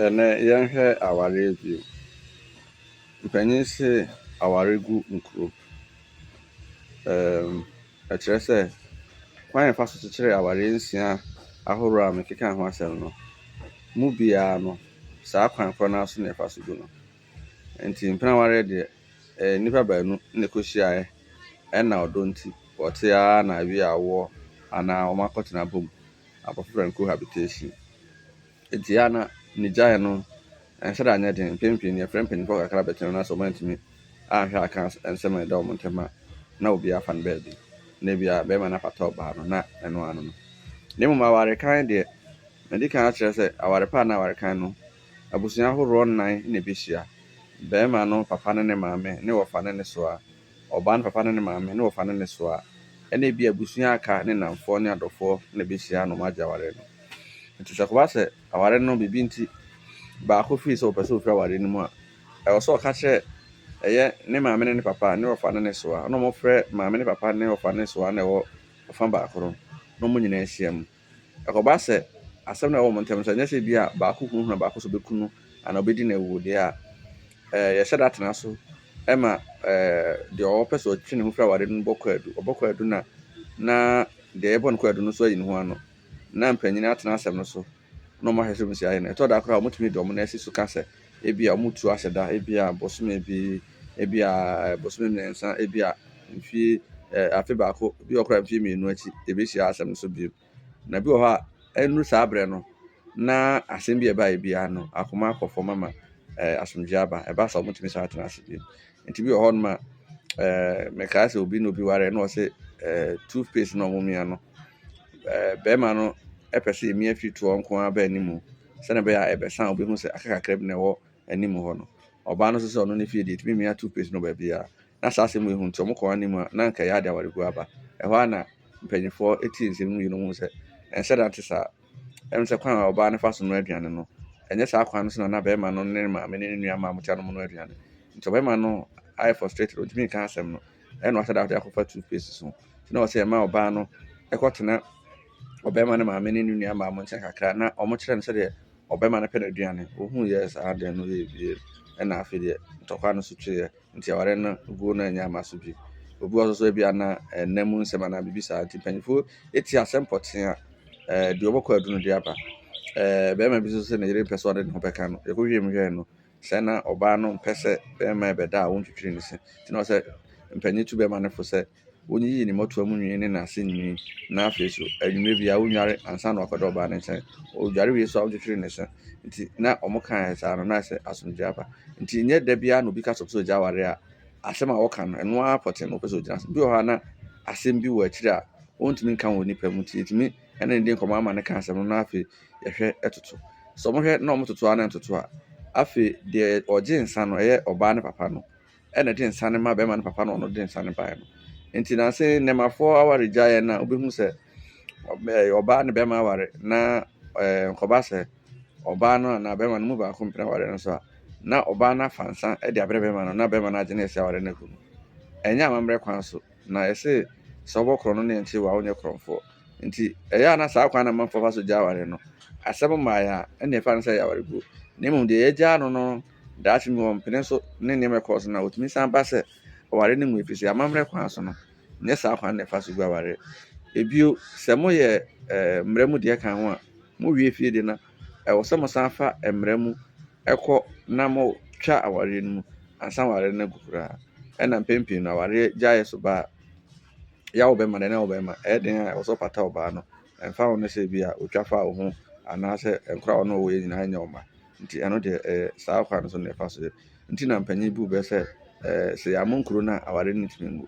Ɛnnɛ yɛnhwɛ awareɛ bio. Mpanin se aware gu nkuro. Ɛɛm, ɛkyerɛ sɛ kwan a yɛfa so kyekyere awareɛ nsia ahoroɔ a mekekaa ho asɛm no, mu biara no, saa kwan korɔ no ara so na yɛfa so gu no. Nti mpena awareɛ deɛ, ɛyɛ nnipa baanu na ɛkɔhyiaeɛ ɛna ɔdɔ nti wɔte ara na ebi awoɔ anaa wɔakɔtena bom. Aborɔfo frɛ no cohabitation. Nti ɛyɛ a na ne gyaeɛ no ɛnhyɛ da nyɛ den. Mpɛn pii no yɛfrɛ mpanyinfoɔ kakra bɛtena na sɛ wɔantumi anhwɛ aka nsɛm a ɛda wɔn ntam a, na obiara afa no baabi. Na ebia bɛrima no apata ɔbaa no na ɛno ano no. Na mmom aware kan deɛ, madi kan akyerɛ sɛ aware pa anaa aware kan no, abusua ahoroɔ nnan na ɛbɛhyia. Bɛrima no papa ne ne maame, ne wɔfa ne ne soa. Ɔbaa no papa ne ne maame, ne wɔfa ne ne soa. Ɛna ebia abusua a aka ne nnamfoɔ ne adɔfoɔ na ɛbɛhyia na wɔagye aware no. Nti sɛ ɛkɔba sɛ aware no biribi nti baako firi sɛ ɔpɛ sɛ ɔfiri aware no mu a, ɛwɔ sɛ ɔka kyerɛ ɛyɛ ne maame ne ne papa, ne wɔfa ne ne soa, na wɔfrɛ maame ne papa ne wɔfa ne soa na ɛwɔ ɔfa baako no, na wɔn nyinaa ahyia mu. Ɛkɔba sɛ asɛm no a ɛwɔ wɔn ntam no sɛ ɛnyɛ sɛ bi a baako hunahuna baako sɛ ɔbɛku no anaa ɔbɛdi no awu deɛ a, yɛhyɛ da tena so ma deɛ ɔpɛ sɛ ɔtwe ne ho firi aware no mu bɔ kwaadu. Ɔbɔ kwaadu no a, na deɛ yɛbɔ no kwaadu no nso ayi ne ho ano, na mpanyin atena asɛm no so na wɔahwɛ sɛ wɔsi ayɛ no. Ɛtɔ da koraa a wɔtumi de wɔn nan asi so ka sɛ ebia wɔretu ahyɛ da, ebia bosome bi, ebia bosome 3, ebia mfie afe baako, ebi wɔ koraa mfie 2 akyi yɛbɛhyia asɛm no so bio. Na bi wɔ hɔ a ɛnnuru saa berɛ no, na asɛm bi a ɛbaeɛ biara no, akoma akɔ fam ama asomdwoeɛ aba. Ɛba saa a wɔtumi san tena ase bio. Nti bi wɔ hɔnom a mekae sɛ obi na obi ware na ɔse toothpaste na wɔmia no, bɛrima no pɛ sɛ yɛmia firi toɔ nko ara ba anim sɛdeɛ ɛbɛyɛ a ɛbɛsa a wobɛhu sɛ aka kakra bi na ɛwɔ anim hɔ no. Ɔbaa no nso sɛ ɔno ne fie deɛ ɛtumi mia toothpaste no baabiara. Na saa asɛm wei ho nti wɔkɔ anim a na anka ɛyɛ ade awareguo aba. Ɛhɔ ara na mpanyinfoɔ tie nsɛm no yie na wɔhu sɛ ɛnsɛ da nte saa. Ɛne sɛ kwan a ɔbaa no fa so noa aduane no, ɛnyɛ saa kwan no so na na bɛrima no ne ne maame ne ne nua mmaa mo te anom noa aduane. Nti ɔbɛrima no ayɛ frustrated, ɔntumi nka asɛm no. Ɛna wahyɛ da de akɔfa toothpaste so. Nti na ɔsɛ ɛma ɔbaa no ɛkɔtena ɔbɛrima no maame ne ne nua mmaa mo nkyɛn kakra na wɔkyerɛ no sɛdeɛ ɔbɛrima no pɛ n'aduane. Ohuu yɛ saa deɛ no yɛ bie ɛna afei deɛ ntɔkwa no so tweeɛ. Nti aware no guo no anyɛ ama so bio. Obi wɔ hɔ nso ebia na ɛnna mu nsɛm anaa biribi saa nti mpanyinfoɔ tie asɛm pɔtee a deɛ ɔbɛkɔ adu no de aba. Bɛrima bi nso sɛ ne yere mpɛ sɛ ɔde ne ho bɛka no, yɛkɔhwehwɛ mu hwɛɛ no, sɛ na ɔbaa no mpɛ sɛ bɛrima ɛbɛda a wɔntwitwiri ne se. Nti na ɔsɛ mpanyin tu bɛrima no fo sɛ wɔnyiyi ne mmɔtoa mu nwi ne n'ase nwi na afei so anwummerɛ biara wɔnnware ansa na wakɔda ɔbaa no nkyɛn. Ɔdware wie so a wɔntwitwiri ne se. Nti na wɔn kaeɛ saa no na sɛ asomdwoeɛ aba. Nti nyɛ da biara na obi ka sɛ ɔpɛ sɛ ɔgya aware a asɛm a wɔka no ɛno ara pɔtee na ɔpɛ sɛ ɔgyina so. Bi wɔ hɔ a na asɛm bi wɔ akyire a wɔntumi nka wɔ nipa mu nti yɛtumi ɛne no di nkɔmmɔ ama no ka asɛm no na afei yɛhwɛ ɛtoto. Sɛ wɔhwɛ na wɔtoto a na ntoto a, afei deɛ ɔgye nsa no ɛyɛ ɔbaa ne papa no ɛna ɛde nsa no ma bɛrima no papa no ɔno de nsa no baeɛ no. Nti nanse nnɛmafoɔ aware gyaeɛ no a wobɛhu sɛ ɔbaa ne bɛrima aware na nkɔba sɛ ɔbaa no anaa bɛrima no mu baako mpene aware no so a, na ɔbaa no afa nsa de abrɛ bɛrima no na bɛrima no agye na yɛsi aware no agu no. Ɛnyɛ amammerɛ kwan so na yɛse sɛ wobɔ korɔn no ne yɛnkye wo a wonyɛ korɔmfoɔ. Nti ɛyɛ a na saa kwan na amanfoɔ fa so gya aware no, asɛm mmaeɛ a ɛna ɛfa no sɛ ɛyɛ awareguo. Na mmom deɛ yɛgyaa no no daakye bi wɔmpene so ne nneɛma ɛkɔɔ so no a wɔtumi san ba sɛ aware no mu ɛfiri sɛ amammerɛ kwan so no nyɛ saa kwan na ɛfa so gu aware. Ebio sɛ moyɛ mmara mu deɛ ka ho a, mowie fie deɛ no ɛwɔ sɛ mosan fa mmara mu ɛkɔ na motwa awareɛ no mu ansa awareɛ no agu koraa. Ɛna mpɛn pii no awareɛ gyaeɛ so ba a, yɛ wo bɛrima deɛ na wo bɛrima ɛyɛ den a ɛwɔ sɛ ɔpata ɔbaa no. Ɛmfa ho ne sɛ bi a otwa faa wo ho anaasɛ nkora a ɔne wo yɛ nyinaa nyɛ wo mma. Nti ɛno deɛ ɛyɛ saa kwan no so na ɛfa so yɛ. Nti na mpanyin bu bɛ sɛ sɛ yɛammɔ nkuro no a aware no ntumi ngu.